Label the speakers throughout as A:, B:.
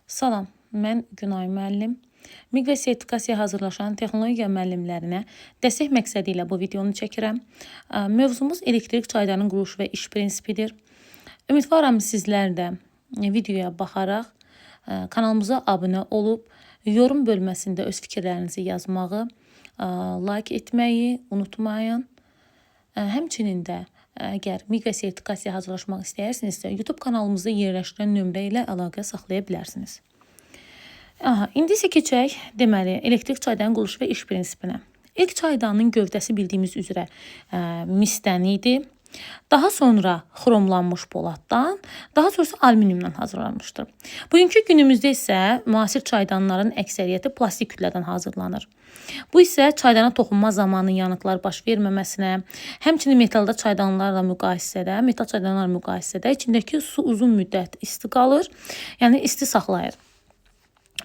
A: Salam, mən Günay müəllim. MİQ və sertifikasiyaya hazırlaşan texnologiya müəllimlərinə dəstək məqsədi ilə bu videonu çəkirəm. Mövzumuz elektrik çaydanın quruluşu və iş prinsipidir. Ümidvaram sizlər də videoya baxaraq kanalımıza abunə olub, yorum bölməsində öz fikirlərinizi yazmağı, like etməyi unutmayın. Həmçinin də əgər MİQ və sertifikasiyaya hazırlaşmaq istəyirsinizsə, YouTube kanalımızda yerləşdirilən nömrə ilə əlaqə saxlaya bilərsiniz. Aha, indi isə keçək deməli elektrik çaydanın quruluşu və iş prinsipinə. İlk çaydanın gövdəsi bildiyimiz üzrə misdən idi. Daha sonra xromlanmış poladdan, daha sonra isə alüminiumdan hazırlanmışdır. Bugünkü günümüzdə isə müasir çaydanların əksəriyyəti plastik kütlədən hazırlanır. Bu isə çaydana toxunma zamanı yanıqlar baş verməməsinə, həmçinin metalda çaydanlarla müqayisədə, metal çaydanlarla müqayisədə içindəki su uzun müddət isti qalır, yəni isti saxlayır.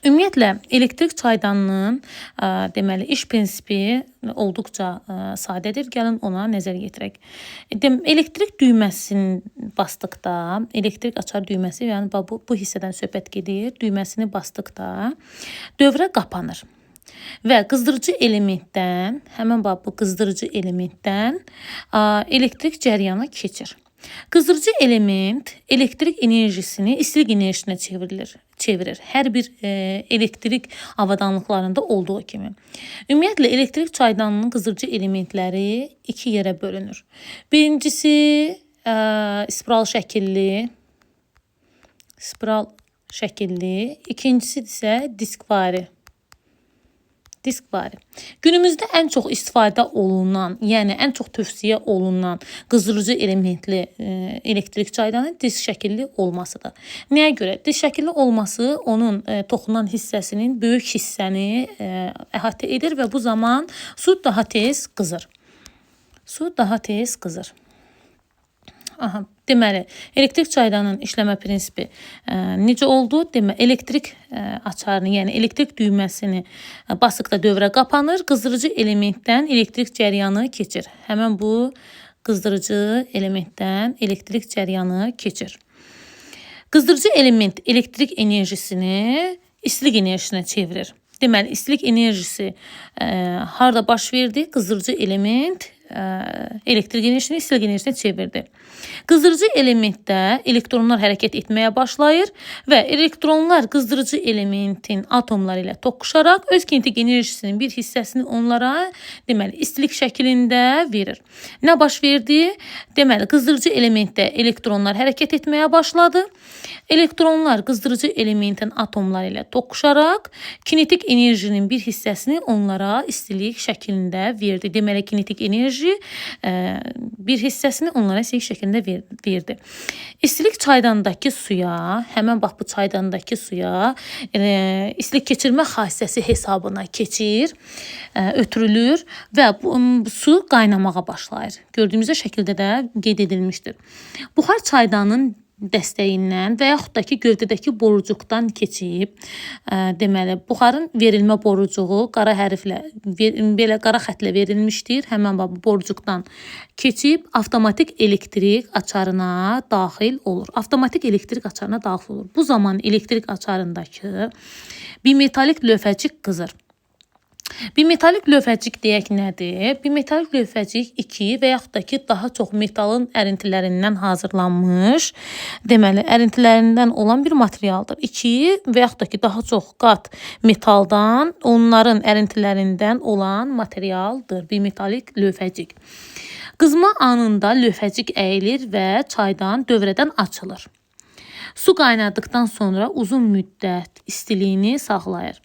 A: Ümumiyyətlə elektrik çaydanının deməli iş prinsipi olduqca sadədir. Gəlin ona nəzər yetirək. Elektrik düyməsini basdıqda, elektrik açar düyməsi, yəni bu hissədən söhbət gedir. Düyməsini basdıqda dövrə qapanır. Və qızdırıcı elementdən, həmin bax bu qızdırıcı elementdən elektrik cəryanı keçir. Qızdırıcı element elektrik enerjisini istilik enerjisinə çevirir. Hər bir elektrik avadanlıqlarında olduğu kimi. Ümumiyyətlə elektrik çaydanının qızdırıcı elementləri iki yerə bölünür. Birincisi spiral şəkilli, ikincisi isə diskvari. Diskvari. Günümüzdə ən çox istifadə olunan, yəni ən çox tövsiyə olunan qızdırıcı elementli elektrik çaydanı disk şəkilli olmasıdır. Nəyə görə? Disk şəkilli olması onun toxunan hissəsinin böyük hissəni əhatə edir və bu zaman su daha tez qızır. Su daha tez qızır. Aha, deməli, elektrik çaydanın işləmə prinsipi necə oldu? Deməli, elektrik açarını, yəni elektrik düyməsini basdıqda dövrə qapanır, qızdırıcı elementdən elektrik cəryanı keçir. Həmən bu qızdırıcı elementdən elektrik cəryanı keçir. Qızdırıcı element elektrik enerjisini istilik enerjisinə çevirir. Deməli, istilik enerjisi harda baş verdi? Qızdırıcı element elektrik enerjisini istilik enerjisinə çevirdi. Qızdırıcı elementdə elektronlar hərəkət etməyə başlayır və elektronlar qızdırıcı elementin atomları ilə toqquşaraq öz kinetik enerjisinin bir hissəsini onlara deməli istilik şəklində verir. Nə baş verdi? Deməli, qızdırıcı elementdə elektronlar hərəkət etməyə başladı. Elektronlar qızdırıcı elementin atomları ilə toqquşaraq kinetik enerjinin bir hissəsini onlara istilik şəklində verdi. Deməli, kinetik enerji bir hissəsini onlara istilik şəklində verdi. İstilik çaydandakı suya, həmən bax bu çaydandakı suya istilik keçirmə xassəsi hesabına keçir, ötürülür və bu su qaynamağa başlayır. Gördüyümüzdə şəkildə də qeyd edilmişdir. Buxar çaydanın dəstəyindən və yaxud da ki, gövdədəki borucuqdan keçib, deməli, buxarın verilmə borucuğu qara hərflə, belə qara xətlə verilmişdir. Həmən bax bu borucuqdan keçib avtomatik elektrik açarına daxil olur. Avtomatik elektrik açarına daxil olur. Bu zaman elektrik açarındakı bimetalik lövhəcik qızır. Bimetalik lövhəcik deyək nədir? Bimetalik lövhəcik iki və yaxud da ki, daha çox metalın ərintilərindən hazırlanmış, deməli, ərintilərindən olan bir materialdır. İki və yaxud da ki, daha çox qat metaldan, onların ərintilərindən olan materialdır. Bimetalik lövhəcik. Qızma anında lövhəcik əyilir və çaydan dövrədən açılır. Su qaynadıqdan sonra uzun müddət istiliyini saxlayır.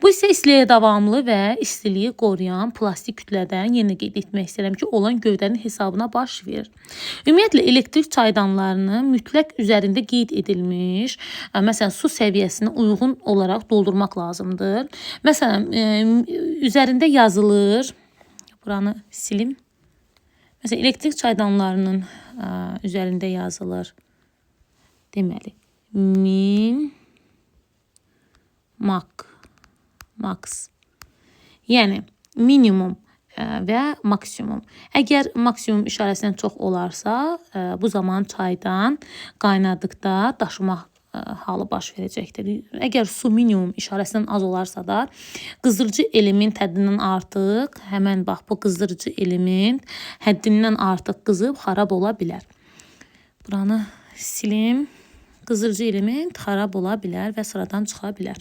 A: Bu isə istiliyə davamlı və istiliyi qoruyan plastik kütlədən, yenə qeyd etmək istəyirəm ki, olan gövdənin hesabına baş verir. Ümumiyyətlə, elektrik çaydanlarını mütləq üzərində qeyd edilmiş, məsələn, su səviyyəsinə uyğun olaraq doldurmaq lazımdır. Məsələn, üzərində yazılır, buranı silim. Məsələn, elektrik çaydanlarının üzərində yazılır. Deməli, min, max. Yəni, minimum və maksimum. Əgər maksimum işarəsindən çox olarsa, bu zaman çaydan qaynadıqda daşımaq halı baş verəcəkdir. Əgər su minimum işarəsindən az olarsa da qızdırıcı element həddindən artıq, həmən bax bu qızdırıcı element həddindən artıq qızıb xarab ola bilər. Buranı silim. Qızdırıcı element xarab ola bilər və sıradan çıxa bilər.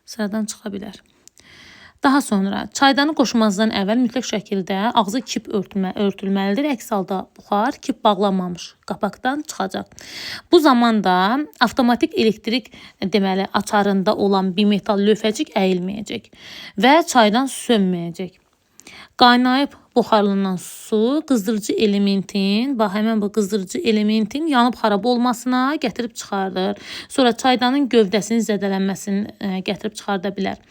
A: Sıradan çıxa bilər. Daha sonra çaydanı qoşmazdan əvvəl mütləq şəkildə ağzı kip örtülməlidir. Əks halda buxar kip bağlanmamış qapaqdan çıxacaq. Bu zaman da avtomatik elektrik deməli açarında olan bimetal lövhəcik əyilməyəcək və çaydan sönməyəcək. Qaynayıb buxarlanan su qızdırıcı elementin, bax həmən bu qızdırıcı elementin yanıb xarab olmasına gətirib çıxardır. Sonra çaydanın gövdəsinin zədələnməsini gətirib çıxarda bilər.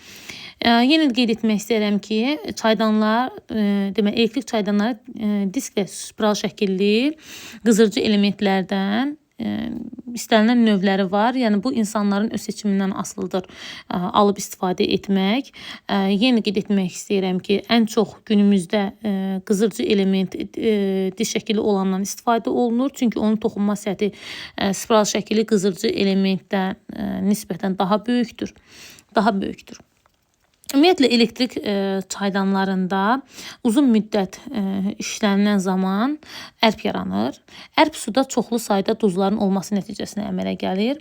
A: Yenə də qeyd etmək istəyirəm ki, çaydanlar, deməli elektrik çaydanları disk və spiral şəkilli qızdırıcı elementlərdən istənilən növləri var. Yəni bu insanların öz seçimindən asılıdır alıb istifadə etmək. Yenə qeyd etmək istəyirəm ki, ən çox günümüzdə qızdırıcı element disk şəkilli olandan istifadə olunur. Çünki onun toxunma səthi spiral şəkilli qızdırıcı elementdən nisbətən daha böyükdür. Daha böyükdür. Ümumiyyətlə elektrik çaydanlarında uzun müddət işlənilən zaman ərp yaranır. Ərp suda çoxlu sayda duzların olması nəticəsində əmələ gəlir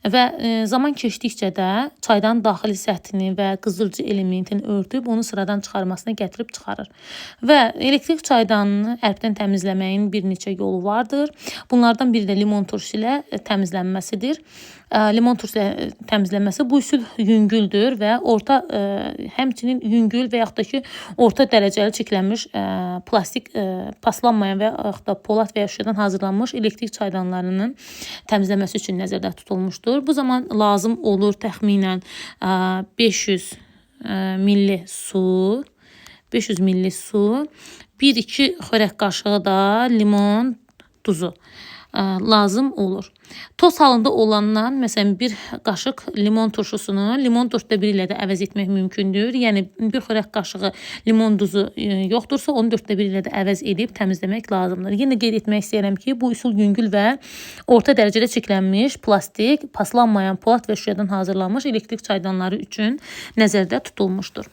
A: və zaman keçdikcə də çaydanın daxili səthini və qızdırıcı elementini örtüb onu sıradan çıxarmasına gətirib çıxarır. Və elektrik çaydanını ərpdən təmizləməyin bir neçə yolu vardır. Bunlardan biri də limon turşusu ilə təmizlənməsidir. Limon turşusu ilə təmizlənməsi bu üsul yüngüldür və orta həmçinin yüngül və yaxud da ki orta dərəcəli çirklənmiş plastik paslanmayan və yaxud da polad və ya şüşədən hazırlanmış elektrik çaydanlarının təmizlənməsi üçün nəzərdə tutulmuşdur. Bu zaman lazım olur təxminən 500 milli su, 500 milli su, 1-2 xörək qaşığı da limon duzu lazım olur. Toz halında olandan, məsələn, bir qaşıq limon turşusunu limon 1/4 ilə də əvəz etmək mümkündür. Yəni bir xörək qaşığı limon duzu yoxdursa, onu 1/4 ilə də əvəz edib təmizləmək lazımdır. Yenə qeyd etmək istəyirəm ki, bu üsul yüngül və orta dərəcədə çirklənmiş plastik, paslanmayan polad və şüşədən hazırlanmış elektrik çaydanları üçün nəzərdə tutulmuşdur.